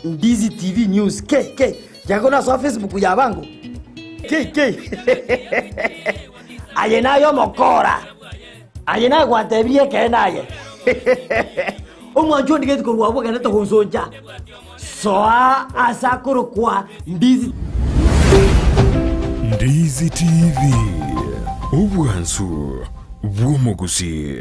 Ndizi TV News KK Tiga konasoa Facebook ya bango KK Aye naye omokora Aye naye gwatebirie ekeene aye Omwancho ondigeti korwa abwo ogenderete gonsoncha Soa ase akorokwa Ndizi Ndizi TV, obwansu bw'omogusii.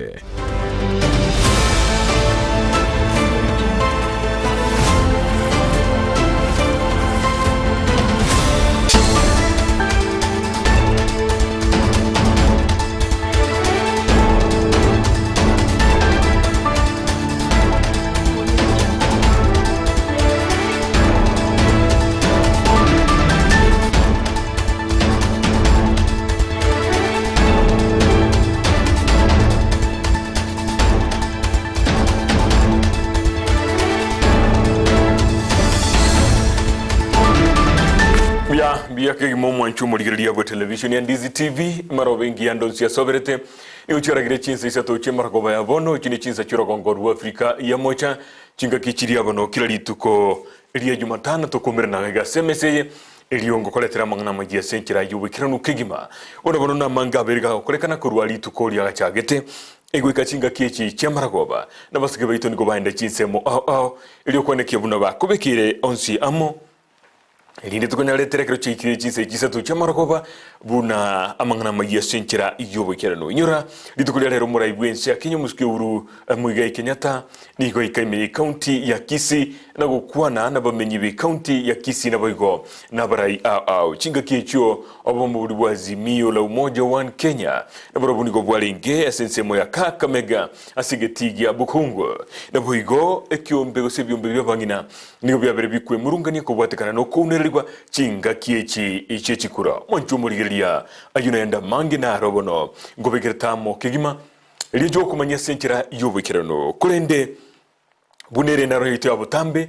Buya mbuya kegima omwanchi omorigereria bwe television ya Ndizi TV marobe engiya ndonsi yasoberete nigo chiaragire chinsa isato chi'emarogoba ya bono echi ne chinsa chi'orogongo rwa Afrika ya mocha chingaki chiria bono kila rituko ria Jumatano tokomerana iga ase emesa eye Erio ngokoretera amang'ana amayia ase enchera y'oboikeranu kegima. Bono bono namange abere gagokorekana korwa rituko riagachagete, egoika chingaki echi chi'amaragoba, nabasike baito nigo baenda chinsemo ao ao, erio kwenekia buna bakobekeire onsi amo, erinde tokonyaretera ekero chiaikire chinsa echi isato chi'amaragoba, buna amang'ana amayia ase enchera y'oboikeranu. Inyora, rituko ria rero omorai bw'ense ya Kenya omosike Uhuru Muigai Kenyatta nigo aika ime y'ecounty ya Kisii na gokwana nabamenyi b'ecounty ya Kisii naboigo nabarai ao ao. Chingaki echio obomo boria bwa Azimio la Umoja One Kenya naborobwo nigo bwarenge ase ensemo ya Kakamega ase egetii gia Bukhungu. Naboigo ekiombe gose ebiombe bi'abang'ina nigo biabere bikwemurungania kobwatekana nokounererigwa chingaki echi chie chikura. Mwanche omorigereria ayio naende amange naro bono nkobekerete amo kegima erio inche gokomanyia ase enchera y'oboikeranu. Korende buna ere naro yaito ya botambe,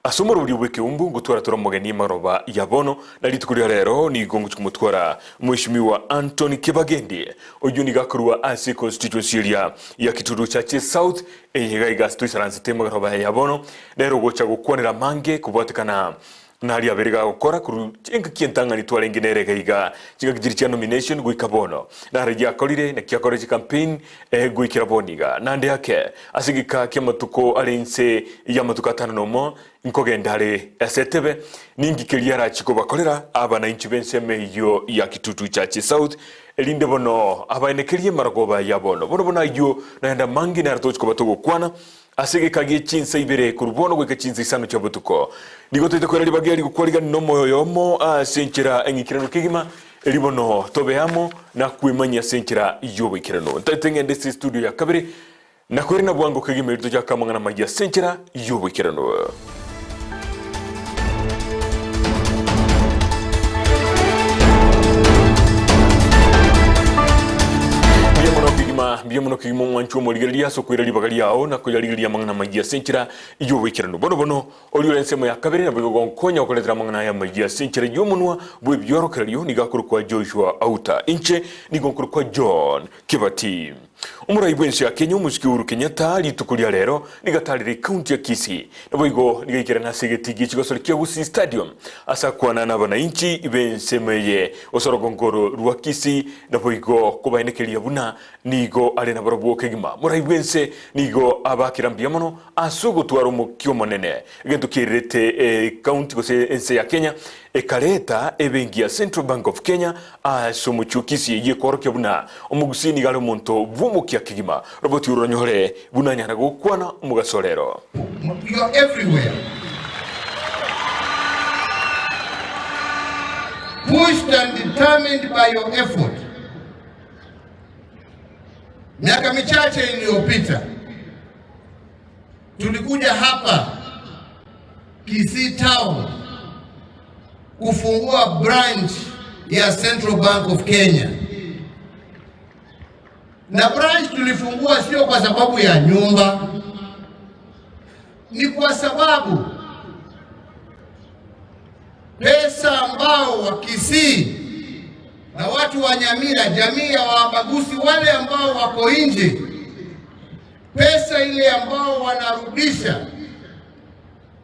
ase omorobori bw'ekeumbu ngotwara tore omogeni emaroba ya bono, na rituko ria rero nigo ngochia komotwara Mweshimiwa Anthony Kibagendi, oyio nigo akorwa ase econstituency eria ya Kitutu Chache South, eye iga iga ase toisaransete emaroba ya bono, nere ogocha gokwanera amange kobwatekana Naria abere gagokora korwa chingaki entang'ani twarenge nere iga iga, chingaki chiria chia nomination goika bono. Naro giakorire, naki akore chicampaign eh, goikera bono iga. Nande ake, ase egeka ki'amatuko are inse y'amatuko atano nomo, nkogenda are ase etebe, ninki keria arachie kobakorera abanainchi b'ensemo eyio ya Kitutu Chache South, erinde bono abaenekerie amarogoba ya bono. Bono bono ayio naende amange naro togochia koba togokwana, Ase egeka gie chinsa ibere korwa bono goika chinsa isano chia botuko, nigo toite koira ribaga eri gokwarigania nomoyo oyomo ase enchera eng'ikeranu kegima, erio bono tobe amo na kwemanyia ase enchera y'oboikeranu. Ntaete ng'ende ase estudio ya kabere na koirana bwango kegima erio tochake amang'ana amayia ase enchera y'oboikeranu. Mbuya mono kegima, mbuya mono kegima omwanchi omorigereria ase okoira ribaga riao na koyarigereria amang'ana amayia ase enchera y'oboikeranu. Bono bono oria ore ensemo ya kabere naboigo gonkonya gokoretera amang'ana aya amayia ase enchera y'omonwa bw'ebiorokererio nigo akorokwa Joshua Auta. Inche nigo nkorokwa John Kibati. Omorai bw'ense ya Kenya omosike Uhuru Kenyatta rituko ria rero nigo atarire ekaunti ya Kisii naboigo nigo aikerana ase egetii gie chigosori kia Gusii Stadium ase akwana nabananchi b'ensemo eye gose orogongo oro rwa Kisii naboigo kobaenekeria buna nigo are nabarobwo kegima. Morai bw'ense nigo abakera mbuya mono ase ogotwara omokia omonene egento kiairerete ekaunti gose ense ya Kenya ekareta ebenki ya Central Bank of Kenya Ase omochie o Kisii eyio ekoorokia buna omogusii nigo are omonto bw'omokia kegima. Roboti ororonyore buna anyare gokwana omogaso rero. You are everywhere. Pushed and determined by your effort. Miaka michache iliyopita tulikuja hapa Kisii Town kufungua branch ya Central Bank of Kenya. Na branch tulifungua sio kwa sababu ya nyumba, ni kwa sababu pesa ambao wa Kisii na watu wa Nyamira, jamii ya Wabagusi wale ambao wako nje, pesa ile ambao wanarudisha.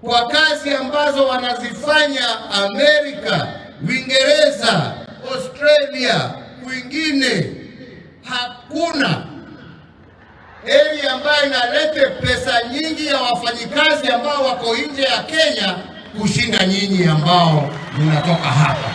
kwa kazi ambazo wanazifanya Amerika, Uingereza, Australia, kwingine hakuna area ambayo inalete pesa nyingi ya wafanyikazi ambao wako nje ya Kenya kushinda nyinyi ambao mnatoka hapa.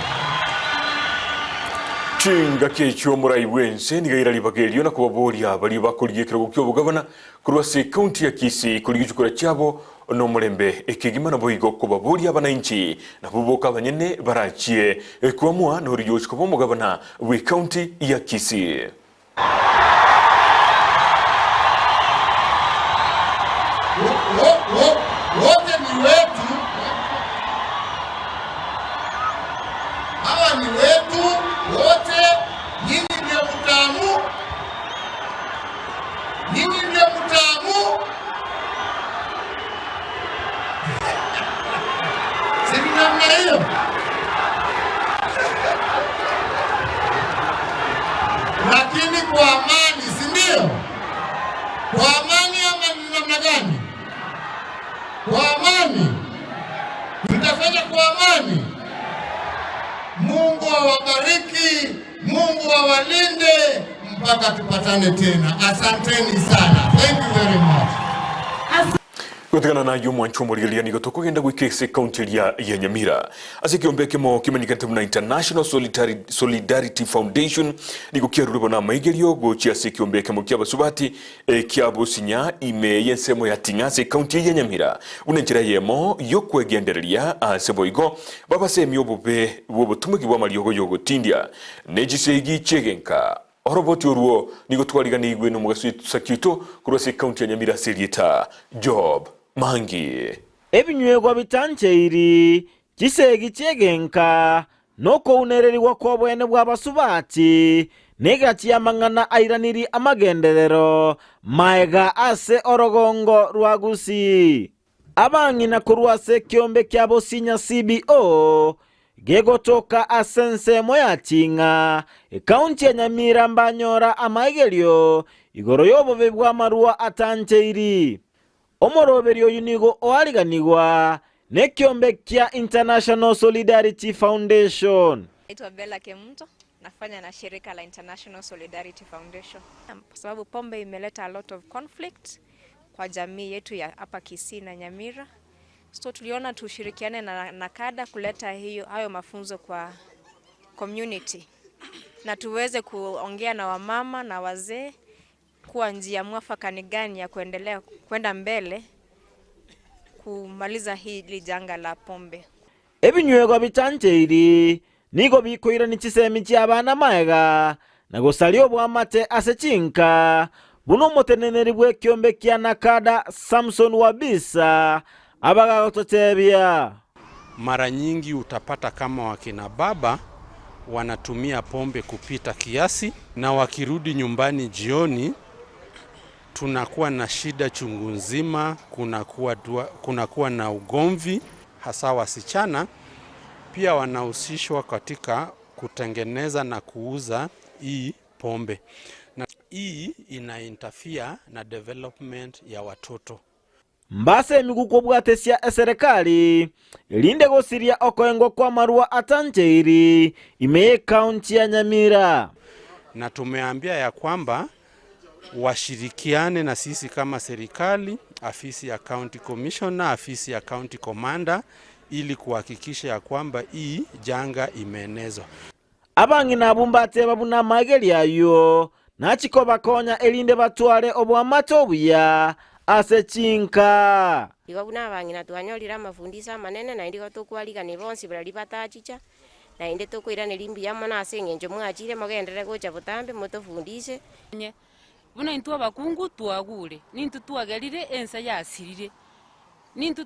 Chingaki echio omorai bw'ense nigo aira ribaga erio na kobaboria baria bakorigia ekerogo ki'obogabana korwa ase ekaunti ya Kisii korigia chikura chiabo nomorembe ekegima naboigo kobaboria abanainchi nabwo boka abanyene barachie koamua norigia gochia koba omogabana bw'ekaunti ya Kisii. Wote ni wetu, hawa ni wetu wote. Nyinyi ndio mtamu, nyinyi ndio mtamu, si ni namna hiyo? Lakini kwa amani, si ndio? Kwa amani ama ni namna gani? Kwa amani, mtafanya kwa amani. Mungu awabariki, Mungu awalinde mpaka tupatane tena. Asanteni sana. Thank you very much. Gotigana naye omwancho omorigereria nigo tokogenda goika ase ekaunti eria ya Nyamira ase ekiombe ekemo kimanyekanete buna International Solidarity Foundation nigo kiarure bono amaigerio gochia ase ekiombe ekemo kia abasubati kia bosinya ime y'ensemo ya Ting'a ase ekaunti eye ya Nyamira buna enchera eyemo y'okwegendereria ase boigo babasemie obobe bw'obotumoki bw'amariogo y'ogotindia ne chisegi chi'egenka. Oroboti orwo nigo twariganeigwe nomogaso oito korwa ase ekaunti ya Nyamira ase erieta Job Mangi. Ebinywegwa bitancheiri, chisegi chi'egenka, na okounererigwa kw'oboene bw'abasubati, na egati y'amang'ana airaniri amagenderero maega ase orogongo rwa Gusii. Abang'ina korwa ase ekeombe kia Bosinya CBO gegotoka ase ensemo ya Ting'a, ekaunti ya Nyamira mbanyora amaigerio igoro y'obobe bw'amarua atancheiri. Omoroberio oyio nigo oariganigwa nekeombe kia International Solidarity Foundation. Naitwa Bella Kemunto, nafanya na shirika la International Solidarity Foundation. Kwa sababu pombe imeleta a lot of conflict kwa jamii yetu ya hapa Kisii na Nyamira. So tuliona tushirikiane na NACADA kuleta hayo mafunzo kwa community na tuweze kuongea na wamama na wazee kuwa njia mwafaka ni gani ya kuendelea kwenda mbele kumaliza hili janga la pombe. Ebinywegwa bitancheiri nigo bikoirani chisemi chia abana maega na gosaria obwamate ase chinka buna omoteneneri bw'ekiombe kia NACADA Samson Wabisa abagagototebia. Mara nyingi utapata kama wakina baba wanatumia pombe kupita kiasi, na wakirudi nyumbani jioni tunakuwa na shida chungu nzima, kunakuwa na ugomvi, hasa wasichana pia wanahusishwa katika kutengeneza na kuuza hii pombe. Na hii ina interfere na development ya watoto. Mbase emiguko bwatesia eserikali erinde gosiria okoengwa kwa marua atancheiri ime ekaunti ya Nyamira. Na tumeambia ya kwamba washirikiane na sisi kama serikali, afisi ya county commissioner, afisi ya county commander, ili kuhakikisha ya kwamba hii janga imeenezwa. Abang'ina abwo mbateba buna amageri ayo nachiko bakonya erinde batware obwamate obuya ase chinka. Igo buna abang'ina twanyorire amafundisho amanene naende igo tokwarigania bonsi barari batachicha naende tokoiraneria mbuya mono ase eng'encho mwachire mogenderere gocha botambe motofundishe. Nye, buna intwe abakungu twagure, nintwe twagerire ense yasirire. Nintwe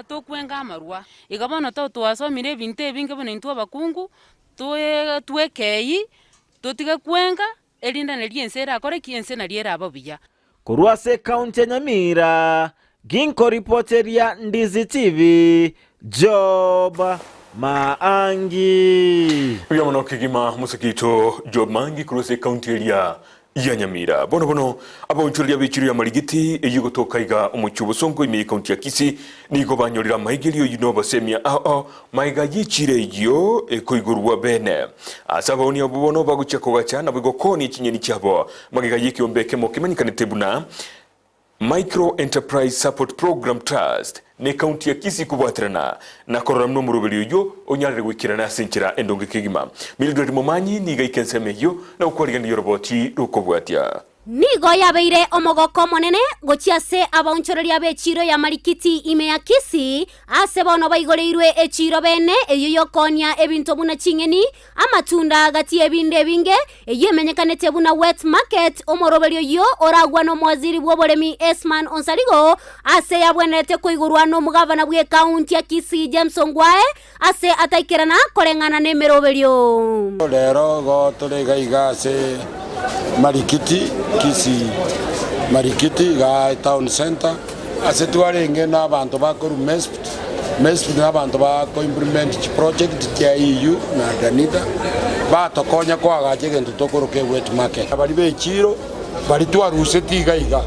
tokwenga amarwa. Igo bono twasomire ebinto ebinge buna intwe abakungu, twekei, totige kwenga, erinde nari ense erakore ki ense nari eraba buya. Korwa ase ekaunti ya Nyamira, Ginko ripoteria Ndizi TV, Job Maangi. Buya mono kegima mosekito Job Maangi korwa ase ekaunti eria Ya Nyamira. Bono bono abaonchoreria b'echiro y'amarigiti eyio gotoka iga omochie obosongo ime y'ekaunti ya Kisii nigo banyorire amaigerio oyio nobosemia ao ao maega y'echiro eyio ekoigorwa bene. Ase abaonia abwo bono bagochia kogacha naboigo koonia chinyeni chiabo magega y'ekeombe ekemo kemanyekanete buna Micro Enterprise Support Program Trust ne County ya Kisii kobwaterana na korora buna omoroberi oyio onyarire goikerana ase enchera endonge kegima. Mildred Momanyi nigo aika ensemo eyio na gokwarigereria oroboti rokobwatia. Nigo yabeire omogoko omonene gochia ase abaonchoreria b'echiiro ya Marikiti ime ya Kisii, aase bono baigoreirwe echiiro bene eyio y'okoonia ebinto buna ching'eni, Amatunda gati y'ebinto ebinge, eyio emenyekanete buna wet market, omoroberio oyio oragwane omowaziri bw'oboremi Esman Onsarigo ase yabwenerete koigorwa nomogavana bw'ekaunti ya Kisii James Ongwae ase ataikerana koreng'ana nemeroberio. Rero igo tore iga iga ase Marikiti, Kisii Marikiti igaa etown centre. Ase twarenge na abanto bakorwa Mespt, Mespt na abanto ba ko implement chiproject chia EU na Danida, batokonya koagacha egento tokoroka ewet market. Baria b'echiiro baria twaruseti iga iga,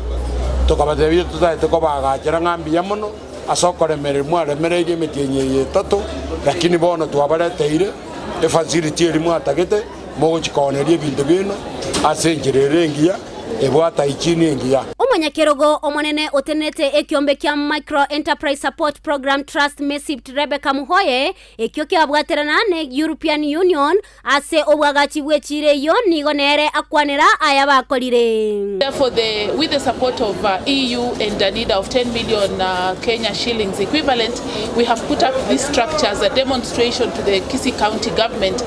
tokabatebia totagete kobaagachera ng'a mbuya mono ase okoremereria mwaremereirie emetienyi eye etato, lakini bono twabareteire efacility eria mwatagete, mogochia kooneria ebinto biaino ase enchera ere engiya. Ebwate hygiene engiya. Omonyakerogo omonene otenenete ekiombe kia Micro Enterprise Support Program Trust MESIPT Rebecca Muhoye ekio kiabwaterana ne European Union ase obwagachi bw'echiira eyio nigo nere akwanera aya bakorire. Therefore the with the support of EU and Danida of 10 million Kenya shillings equivalent we have put up this structure as a demonstration to the Kisii County government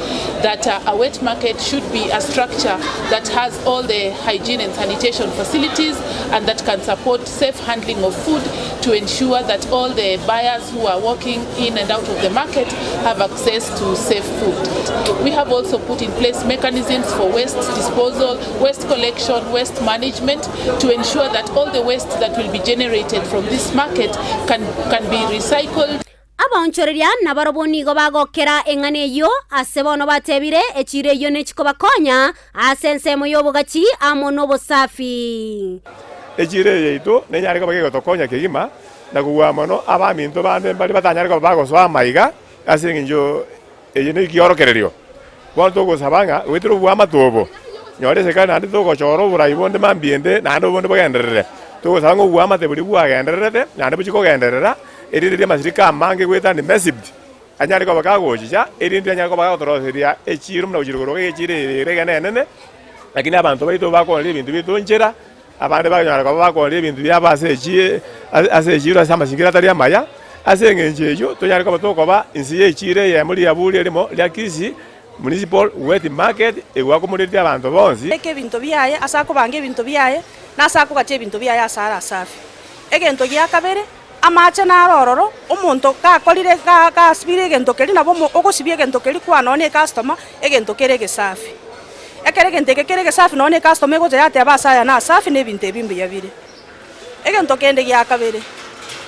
that a wet market should be a structure that has all the hygiene and sanitation facilities and that can support safe handling of food to ensure that all the buyers who are walking in and out of the market have access to safe food. We have also put in place mechanisms for waste disposal, waste collection, waste management to ensure that all the waste that will be generated from this market can, can be recycled. Abaonchoreria nabarobwo nigo bagokera eng'ana eyio, ase bono batebire, Echiiro eyio nechikobakonya ase ensemo y'obogachi amo nobosafi. Echiiro eye yaito nenyare koba kegotokonya kegima, na kobua mono abaminto bande mbaria batanyare koba bagosoa amaiga ase engencho eye nekiorokererio. Bono togosaba ng'a goetera oboamate obo, nyora eserikari naende togochora oborai bonde mambia ende naende obonde bogenderere. Togosaba ng'a oboamate boria bwagendererete naende bochie kogenderera, erinde riria amasirika amange goetania mesipt anyare koba kagochicha, erinde anyare koba kagotoroseria echiiro buna gochia igoro iga echiiro eye ere egene enene, lakini abanto baito bakoonera ebinto biaito nchera, abande bakonyara koba bakoonera ebinto biabo ase echie ase echiiro ase amasingira atari amaya. Ase engencho eyio tonyare koba tokoba inse y'echiiro eyemo riaburi erimo ria Kisii Municipal Wet Market egwakomoretie abanto bonsi. Beka ebinto biaye ase akobanga ebinto biaye, na ase akogacha ebinto biaye ase are asafi. Egento gia kabere, amache naro ororo, omonto gakorire ga gasibire egento keria nabo omo ogosibia egento keria kwana nonya na ecustomer, egento kere egesafi. Ekero egento eke kere egesafi nonya na ecustomer egocha yateba ase aya nasafi na ebinto ebi mbuya bire. Egento kende gia kabere,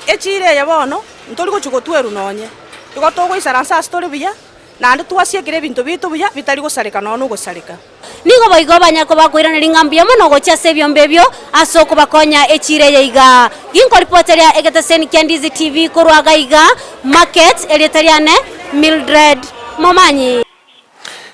echiira eye bono ntori gochia gotwerwa nonye, igo togoisaransa ase tore buya, naende twasiekire ebinto biaito buya bitari gosareka nonya nogosareka. Nigo boigo banyare koba bakoiraneria ng'a mbuya mono gochia ase ebiombe ebio ase okobakonya echiira eye iga. Ginkoripoteria egeteseni kia Ndizi TV korwa iga iga Market, erieta riane Mildred Momanyi.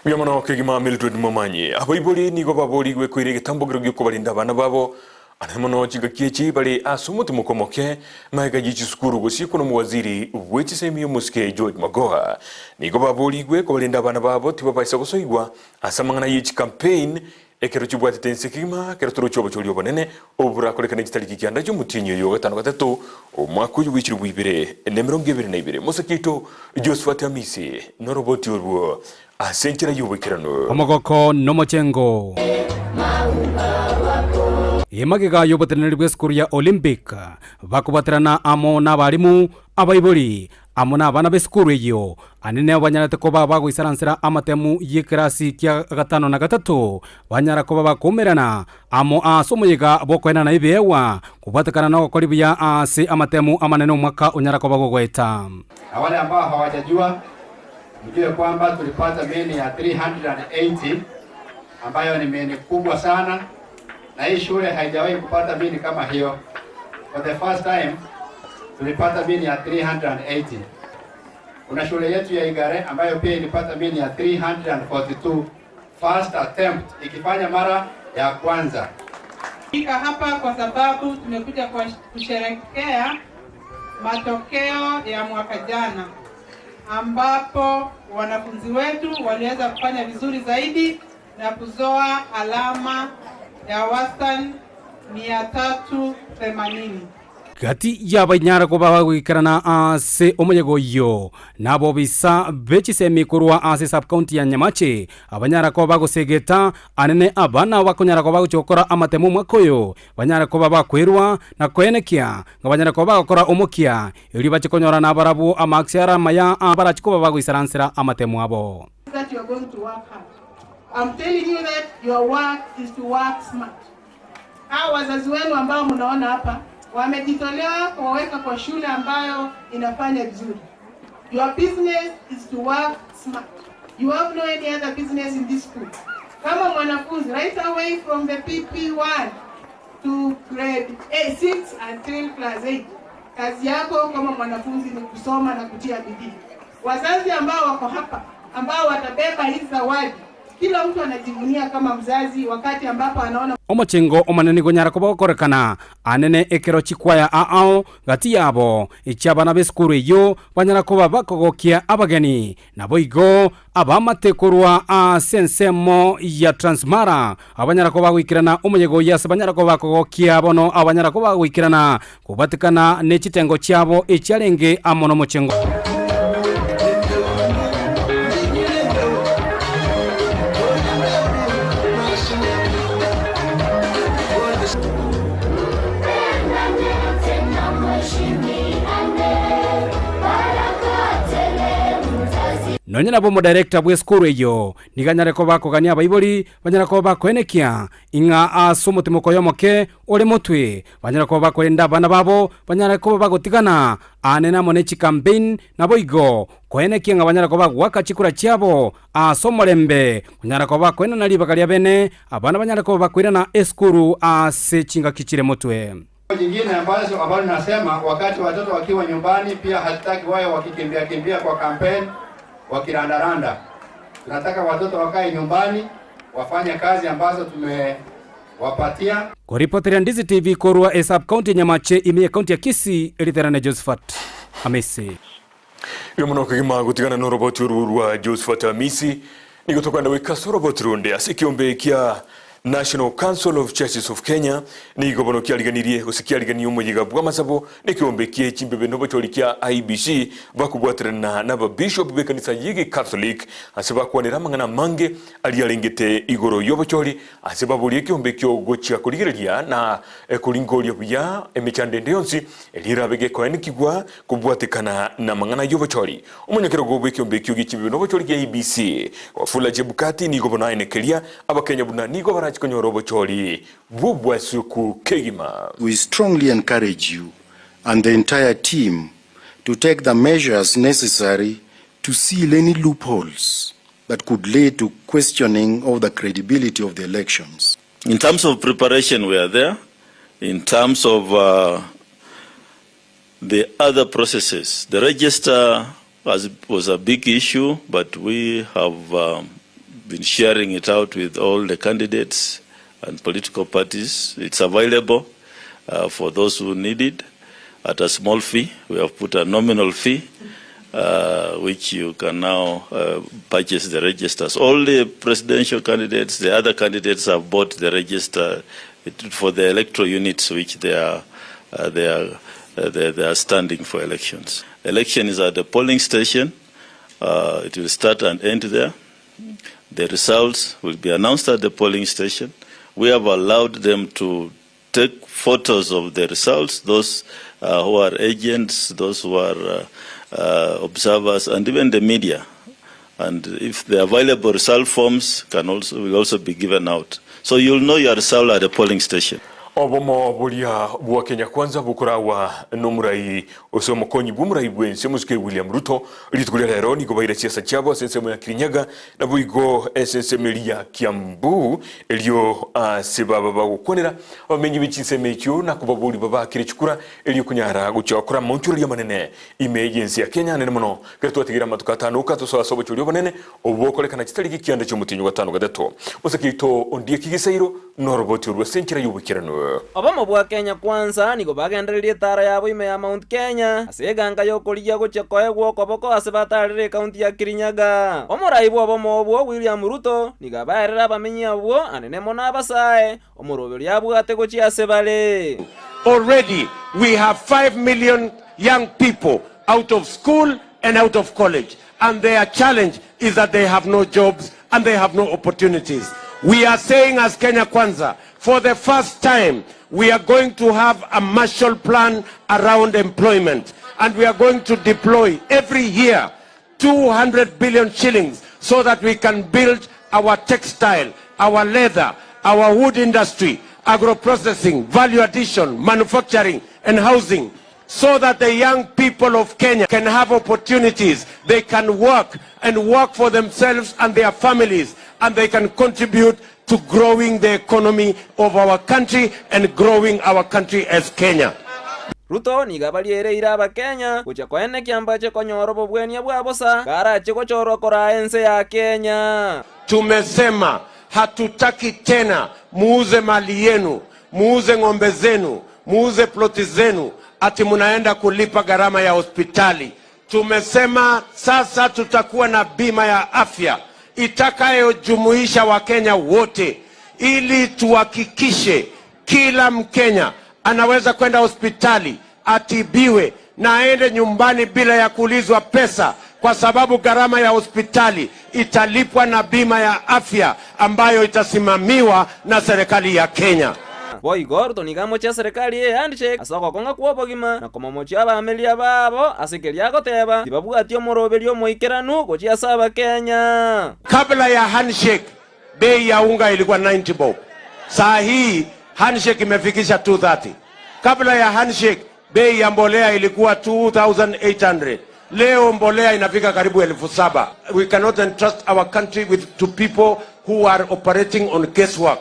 Mbuya mono kegima Mildred Momanyi. Abaibori nigo baborigwe koira egetambokero giokobarinda abana babo Ane mono chingaki echi bare ase omotimoko omoke magega ye chisukuru gosiekwa nomowaziri bwe chisemi omosike George Magoha. Nigo baborigwe kobarenda abana babo tibabaisa gosoigwa ase amang'ana ye chicampaign ekero chibwatete ense kegima ekero toroche obochori obonene obo borakorekane chitariki kianda chiomotienyi oyo ogatano gatato omwaka oyo bwe chilifu ibere na emerongo ebere na ibere. Mosike oito Josphat Amisi noroboti orwo Ase enchera y'oboikeranu. Omogoko nomochengo. Emagega y'oboteneneri bw'esukuru ya Olympic bakobwaterana amo n'abalimu, abaibori, amo n'abana b'esukuru eyio, anene nabo banyarete koba bagoisaransera amatemu y'ekerasi kia gatano na gatato, banyara koba bakoumerana amo ase omoyega bw'okoenana ebiegwa kobwatekana nogokori buya ase amatemu amanene omwaka onyara koba gogoeta. Na wale ambao hawajajua Mjue kwamba tulipata meli ya 380 ambayo ni meli kubwa sana. Na hii shule haijawahi kupata mini kama hiyo. For the first time tulipata mini ya 380. Kuna shule yetu ya Igare ambayo pia ilipata mini ya 342 first attempt, ikifanya mara ya kwanza. Fika hapa kwa sababu tumekuja kwa kusherekea matokeo ya mwaka jana ambapo wanafunzi wetu waliweza kufanya vizuri zaidi na kuzoa alama ya wastani 380. Gati y'abanyara koba bagoikerana ase omoyega oyio nabo bisa bechisemi korwa ase subcounty ya Nyamache abanyara koba bagosegeta anene abana bakonyara koba bagochia gokora amatemo omwaka oyo banyare koba bakwerwa na koenekia ng'a banyare koba bagokora omokia erio bache konyora nabarabwo amarks are amaya abarachi koba bagoisaransera amatemo abo. That you are going to work hard. I'm telling you that your work is to work smart. Hawa wazazi wenu ambao mnaona hapa wamejitolea kuwaweka kwa shule ambayo inafanya vizuri. Your business is to work smart. You have no any other business in this school. Kama mwanafunzi right away from the PP1 to grade 6 until class 8. Kazi yako kama mwanafunzi ni kusoma na kutia bidii. Wazazi ambao wako hapa ambao watabeba hizi zawadi, kila mtu anajivunia kama mzazi wakati ambapo anaona Omochengo omonene gonyara koba gokorekana anene ekero chikwaya ao gati yabo echi abana b'esukuru eyio banyara koba bakogokia abageni nabo igo abamate korwa ase ensemo ya Transmara abanyara koba bagoikerana omoyega oyio ase banyara koba bakogokia bono abanyara koba bagoikerana kobatekana ne chitengo chiabo echiarenge amo nomochengo. Nonya nabo omodirector bw'esukuru eyio nigo anyare koba akogania abaibori banyare koba bakoenekia ing'a ase omotimoko oyo omoke ore motwe banyare koba bakorenda abana babo banyare koba bagotigana aane amo ne chicampaign naboigo koenekia ng'a banyare koba bagoaka chikura chiabo ase omorembe konyara koba bakoenana ribaga ria bene abana banyare koba bakoirana esukuru ase chingaki chire motwe. Jingine ambazo ambalo nasema wakati watoto wakiwa nyumbani pia hatutaki wawe wakikimbia kimbia kwa campaign wakirandaranda. Tunataka watoto wakae nyumbani wafanye kazi ambazo tumewapatia. Koripoteria Ndizi TV korwa esub county Nyamache ime ekaunti ya Kisii eriterane Josephat Amisi. Igo mono kegima gotigana noroboti oru rwa Josephat Amisi nigo tokogenda goika ase oroboti runde ase ekiombe kia National Council of Churches of Kenya nigo bono kiariganirie gose kiariganie omoyiga bw'amasabo na ekiombe kie chimbebe na obochori kia IEBC bakobwaterana na ababishop b'ekanisa y'Egecatholic ase bakwanera amang'ana amange aria arengete igoro y'obochori ase baborie ekiombe ekio gochia korigereria na koringoria buya emechando ende yonsi eria erabe gekoenikigwa kobwatekana na amang'ana y'obochori. Omonyakerogo bw'ekiombe ekio gi'chimbebe na obochori gia IEBC Wafula Chebukati nigo bono aenekeria abakenya buna nigo barache konyora obochori bw'obwasuku kegima. We strongly encourage you and the entire team to take the measures necessary to seal any loopholes that could lead to questioning of the credibility of the elections. In terms of preparation, we are there. In terms of the other processes, the register was a big issue, but we have been sharing it out with all the candidates and political parties. It's available for those who need it at a small fee. We have put a nominal fee, which you can now purchase the registers. All the presidential candidates, the other candidates have bought the register for the electoral units which they are standing for elections. Election is at the polling station. It will start and end there. The results will be announced at the polling station. We have allowed them to take photos of the results, those who are agents, those who are observers, and even the media. And if the available result forms will also be given out. So you'll know your result at the polling station. Obomo boria bwa Kenya Kwanza bokoragwa nomorai ose omokonyi bw'omorai bw'ense omosike William Ruto rituko ria rero nigo baira chiasa chiabo ase ensemo ya Kirinyaga naboigo ase ensemo eria ya Kiambu erio ase baba bagokwanera abamenyi be chinsemo echio na kobaboria babakere chikura erio konyara gochia gokora amaonchoreria amanene ime y'ense ya Kenya anene mono ekero twatigire amatuko atano oka tosoe ase obochori obonene obwo bokorekana chitariki kianda chi'omotienyi o gatano gatato. Mosake oito ondieki gesairo noroboti orwo ase enchera y'oboikeranu. Obomo bwa Kenya Kwanza nigo bagendererie etara yabo ime ya Mount Kenya ase eganka y'okorigia gochia koegwa okoboko ase batarire ekaunti ya Kirinyaga. Omorai bw'obomo obwo William Ruto nigo abaerere abamenyi abwo anene mono abasae omoroberio abwate gochia ase bare. Already we have 5 million young people out of school and out of college and their challenge is that they have no jobs and they have no opportunities. We are saying as Kenya Kwanza, for the first time, we are going to have a Marshall Plan around employment and we are going to deploy every year 200 billion shillings so that we can build our textile, our leather, our wood industry, agro-processing, value addition, manufacturing and housing so that the young people of Kenya can have opportunities, they can work and work for themselves and their families, and they can contribute to growing the economy of our country and growing our country as Kenya. Ruto nigo abariereire abakenya gochia koenekia mbache konyora obobwania bwa bosa karache gochorwa koraa ense ya Kenya. Tumesema hatutaki tena muuze mali yenu, muuze ng'ombe zenu, muuze ploti zenu, ati munaenda kulipa gharama ya hospitali. Tumesema sasa tutakuwa na bima ya afya itakayojumuisha Wakenya wote ili tuhakikishe kila Mkenya anaweza kwenda hospitali atibiwe na aende nyumbani bila ya kuulizwa pesa, kwa sababu gharama ya hospitali italipwa na bima ya afya ambayo itasimamiwa na serikali ya Kenya. Boigo Ruto nigo amochia serikali ye handshake ase ogokonga kwa obogima na komomochia abameria babo ase keria agoteba tibabwati omoroberio omoikeranu gochia ase abakenya. Kabla ya handshake bei ya unga ilikuwa 90 bob. Saa hii handshake imefikisha 230. Kabla ya handshake bei ya mbolea ilikuwa 2800. Leo mbolea inafika karibu 7,000. We cannot entrust our country with to people who are operating on guesswork.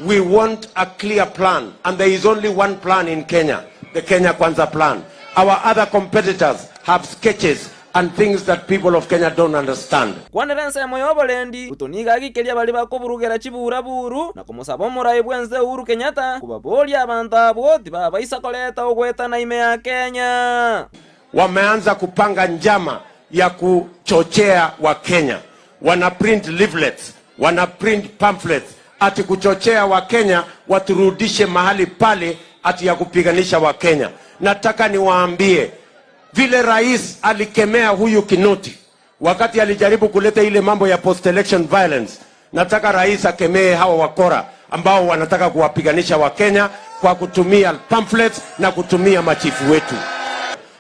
We want a clear plan, and there is only one plan in Kenya, the Kenya Kwanza plan. Our other competitors have sketches and things that people of Kenya don't understand. Kwanera ensemo ya oborendi Ruto nigo agikeria bari bakoburugera chiburaburu na komosaba omorai bwense Uhuru Kenyatta kubaboria abanto abwo tibabaisa koreta ogwetana ime ya Kenya. Wameanza kupanga njama ya kuchochea Wakenya. Wana print leaflets, wana print pamphlets ati kuchochea Wakenya waturudishe mahali pale ati ya kupiganisha Wakenya. Nataka niwaambie vile rais alikemea huyu Kinoti wakati alijaribu kuleta ile mambo ya post election violence. Nataka rais akemee hawa wakora ambao wanataka kuwapiganisha Wakenya kwa kutumia pamphlets na kutumia machifu wetu.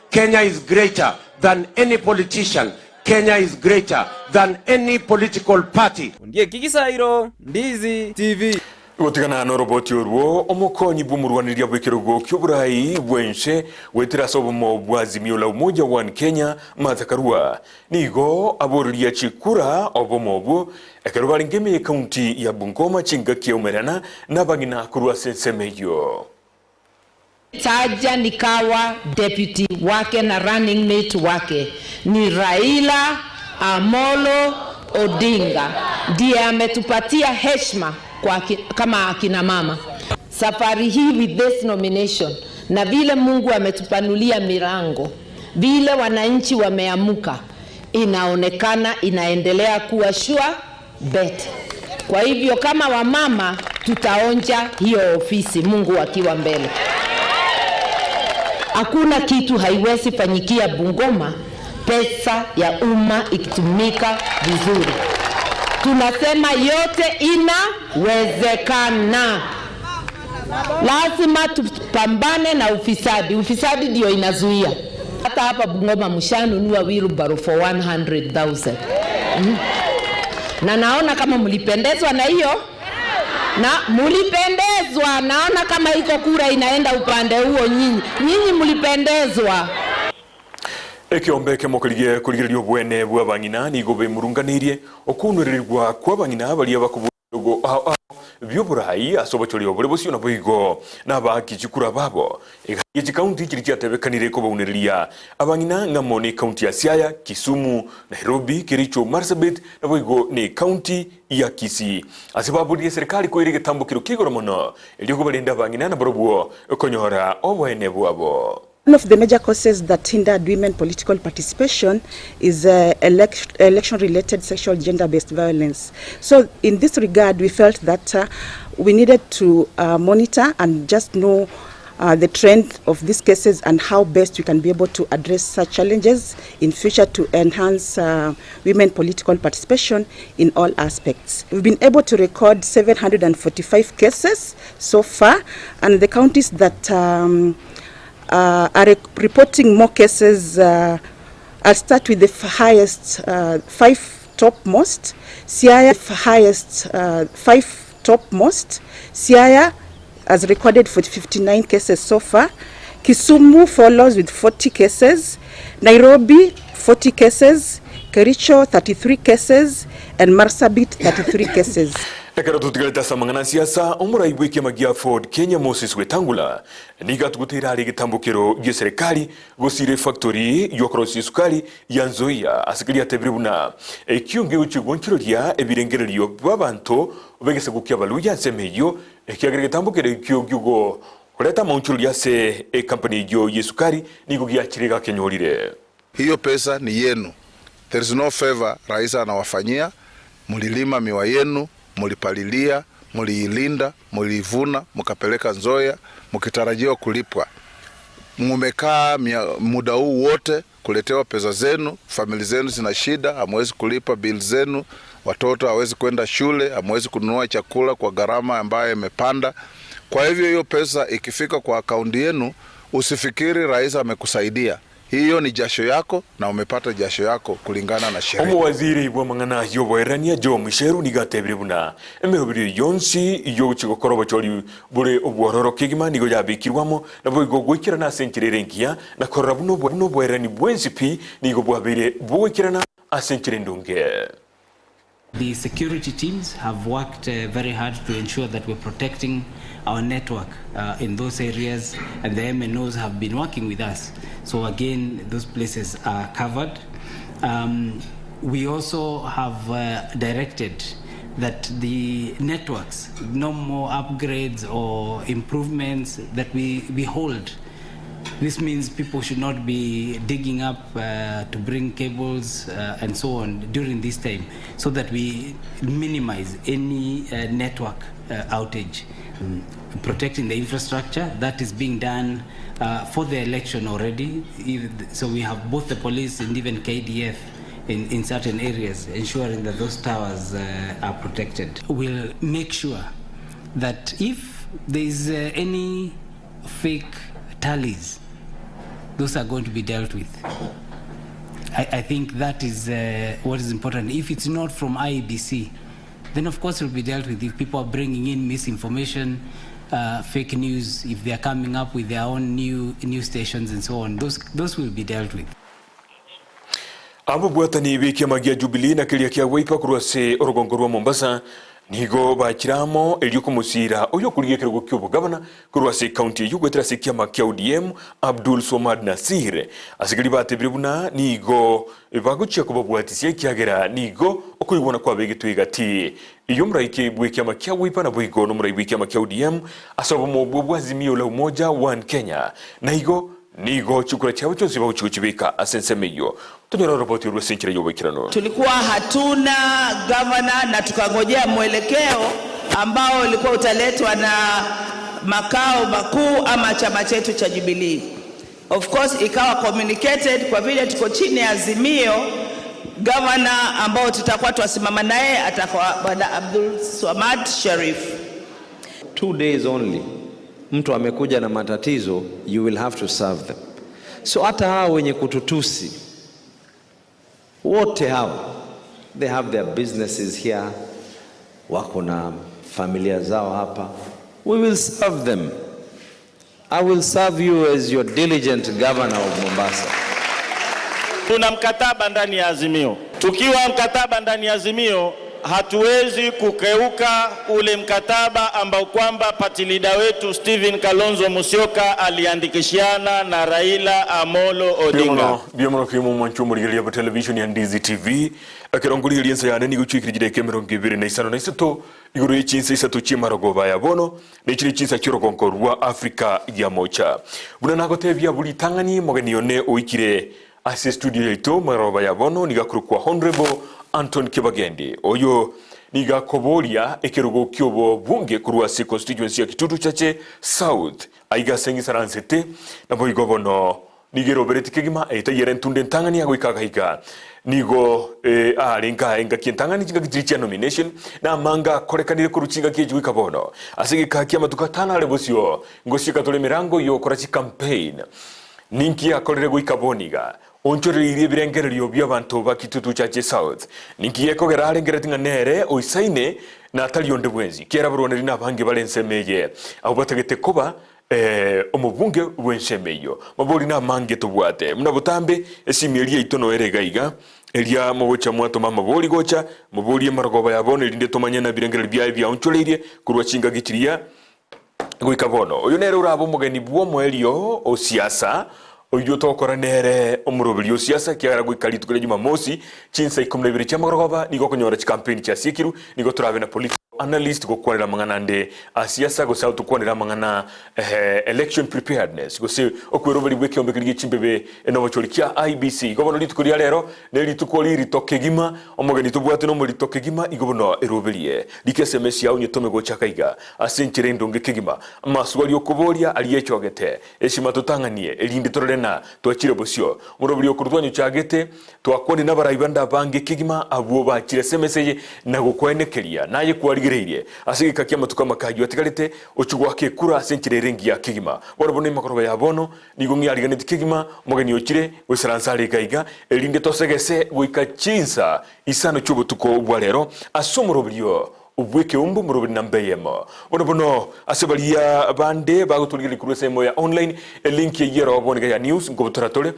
Kenya is greater than any politician. Kenya is greater than any political party. Ondieki Gisairo, Ndizi TV. Gotigana na oroboti orwo omokonyi bw'omorwaniria bw'ekerogo ki'oborai bwense gwetera ase obomo bwa Azimio la Umoja One Kenya Martha Karua nigo aboreria chikura obomo obwo ekero barenge ime ekaunti ya Bungoma chingaki aumerana n'abang'ina korwa ase ensemo eyio. Taja nikawa deputy wake na running mate wake ni Raila Amolo Odinga, ndiye ametupatia heshima kwa kama akina mama. Safari hii with this nomination na vile Mungu ametupanulia milango, vile wananchi wameamuka, inaonekana inaendelea kuwa sure bet. Kwa hivyo kama wamama tutaonja hiyo ofisi, Mungu akiwa mbele. Hakuna kitu haiwezi fanyikia Bungoma, pesa ya umma ikitumika vizuri. Tunasema yote inawezekana. Lazima tupambane na ufisadi. Ufisadi ndio inazuia. Hata hapa Bungoma mshanunua wheelbarrow for 100,000. Na naona kama mlipendezwa na hiyo. Na mulipendezwa, naona kama iko kura inaenda upande huo. Nyinyi nyinyi mulipendezwa. Ekiombe ekemo korigie korigereria obwene bwa abang'ina nigo bemurunganeirie okounwererigwa kwa abang'ina baria bakobogo ao ao bioborai ase obochori obore bosio naboigo na abaaki chikura babo. Egati ye chikaunti chiria chiatebekanire kobaunereria abang'ina ng'amo ne ekaunti ya Siaya, Kisumu, Nairobi, Kericho, Marsabit naboigo ne ekaunti ya Kisii. Ase baborire eserekari koira egetambokero kia igoro mono erio kobarenda abang'ina nabarobwo konyora oboene bwabo. One of the major causes that hindered women political participation is election-related sexual gender-based violence. So in this regard, we felt that we needed to monitor and just know the trend of these cases and how best we can be able to address such challenges in future to enhance women political participation in all aspects. We've been able to record 745 cases so far, and the counties that are reporting more cases, I'll start with the highest, five topmost. Siaya, highest, five topmost. Siaya has recorded for 59 cases so far. Kisumu follows with 40 cases, Nairobi 40 cases, Kericho 33 cases, and Marsabit 33 cases. Ekero tutigarete ase amang'ana a siasa, omorai bwa ekiama gia Ford Kenya Moses Wetangula nigo atuguteire are egetambokero gia eserekari gosira efactory yokorosia esukari ya Nzoia ase keria atebire buna ekio ngegochia gwanchereria ebirengererio bwa abanto b'egesaku kia Abaluhya ase emeyio ekiagera egetambokero ekio giogoreta amaonchoreria ase ecompany eyio y'esukari nigo giachire gakenyorire. Hiyo pesa ni yenu. There is no favor rais anawafanyia. Mulilima miwa yenu, mulipalilia, muliilinda, muliivuna, mukapeleka Nzoia, mukitarajiwa kulipwa. Mumekaa muda huu wote kuletewa pesa zenu, famili zenu zina shida, hamwezi kulipa bill zenu, watoto hawezi kwenda shule, hamwezi kununua chakula kwa gharama ambayo imepanda. Kwa hivyo hiyo pesa ikifika kwa akaunti yenu, usifikiri rais amekusaidia. Hiyo ni jasho yako na umepata jasho yako kulingana na sheria. Omowaziri bwa mang'ana y'oboerania Joe Mucheru nigo atebire buna emerobiri yonsi yogochigokora obochori bore obwororo kegima nigo yabikirwamo nabo igo goikerana ase enchera ere engiya na korora buna buna oboerani bwensi pi nigo bwabere bogoikerana ase enchera endunge. The security teams have worked very hard to ensure that we're protecting our network in those areas, and the MNOs have been working with us. So again, those places are covered. We also have directed that the networks, no more upgrades or improvements that we hold. This means people should not be digging up to bring cables and so on during this time, so that we minimize any network outage. Protecting the infrastructure, that is being done for the election already. So we have both the police and even KDF in certain areas, ensuring that those towers are protected. We'll make sure that if there is any fake tallies, those are going to be dealt with. I think that is what is important. If it's not from IEBC, then of course it will be dealt with. If people are bringing in misinformation, fake news, if they are coming up with their own new news stations and so on, those will be dealt with. Abo bwatani b'ekiama gia Jubilee na kiria kia Wiper korwa ase orogongo rwa Mombasa nigo bakiramo erio komusira oyo kurigia ekerogo kia obogabana korwa ase ekaunti eyio goetera ase ekiama kia ODM Abdul Swamad Nassir. Asigari batebire buna nigo bagochia kobabwatisia ekiagera nigo okoigwana kwabegetwe egati iyo omuraike bwa ekiama kia Wiper nabo igo na omorai bwa ekiama kia ODM ase obomo obwo bwa Azimio la Umoja One Kenya na igo nigo chikura chiabo chionsi bagochigochibeka ase ensemo eyio. Tonyora roboti orwo ase enchera ya oboikeranu. Tulikuwa hatuna governor na tukangojea mwelekeo ambao ulikuwa utaletwa na makao makuu ama chama chetu cha Jubilee. Of course ikawa communicated kwa vile tuko chini ya Azimio, governor ambao tutakuwa twasimama naye atakuwa Bwana Abdul Swamad Sharif. 2 days only, mtu amekuja na matatizo, you will have to serve them. So hata hao wenye kututusi wote hawa, they have their businesses here, wako na familia zao hapa. We will serve them. I will serve you as your diligent governor of Mombasa. Tuna mkataba ndani ya Azimio. Tukiwa mkataba ndani ya Azimio, hatuwezi kukeuka ule mkataba ambao kwamba party leader wetu Stephen Kalonzo Musyoka aliandikishiana na Raila Amolo Odinga. Biomono kimo mwanchu murigeria ba television ya Ndizi TV ekerongori ria ense yane nigo chikiri chideka emerongo ebere na isano na isato igoro ye chinsa isato chiemarogoba ya bono na echire chinsa chiorogongo rwa Africa ya mocha buna nagotebia buri tang'ani mogeni one oikire ase studio yaito maroba ya bono niga kwa Honorable Anton Kibagendi oyo niga koboria ekerogo kiobo bunge korwa ase constituency ya Kitutu Chache South aiga sengisaransete nabo igo bono nigero bereti kegima etayere ntunde ntang'ani agoikagaiga nigo eh, arenga engaki entang'ani chingaki chiri chia nomination na manga korekanire koru chingaki echi goika bono ase geka kia matuko atano are bosio ngosieka tore mirango yokora chicampaign ninki akorire goika boniga onchoreirie ebirengererio bia abanto ba Kitutu Chache South ninki gekogera arengereti ng'a nere oisaine na atari onde bwensi kiera barwaneri na abange bare ensemo eye abwo batagete koba eh, omobunge bw'ensemo eyio mabori na amange tobwate buna botambe esimi eria yaito noere iga iga eria mogocha mwatoma amabori gocha moborie marogoba ya bono erinde tomanye na ebirengererio biaye biaonchoreirie korwa chingaki chiria goika bono. Oyo nere orabe omogeni bw'omoerio o siasa, oyio togokora nere omoroberi o siasa, ekiagera goika rituko ria Jumamosi chinsa ikomi na ibere chi'amagorogoba nigo okonyora chikampeni chiasiekirwe, nigo torabe na political analyst gokwanera amang'ana ande a siasa gose ao tokwanere amang'ana eh, election preparedness gose okweroberi bw'ekeombe keria gie chimbebe nobochori kia IEBC. Igo bono rituko ria rero ne rituko ririto kegima, omogeni tobwate nomorito kegima igo bono eroberie. Rika SMS yao nyetome gochaka iga ase enchera endonge kegima. Amaswali okoboria aria echogete eshima totang'anie erinde torore na twachire bosio. Omoroberi okorwa twanyochagete twakwanire na abarai bande abange kegima abwo bachire SMS eye na gokwaenekeria naye kwarigereirie ase egeka kia amatuko amakayio atigarete ochie goaka ekura ase enchera ere engiya kegima. Bono bono emagoroba ya bono nigo ng'iariganeti kegima omogeni ochire goisaransa are iga iga erinde tosegese goika chinsa isano chi'obotuko bwa rero ase omoroberio bw'ekeumbu omoroberi namba eyemo. Bono bono ase baria bande bagotorigereria korwa ensemo ya online elink eyio ero bono iga ya news nkobotora tore.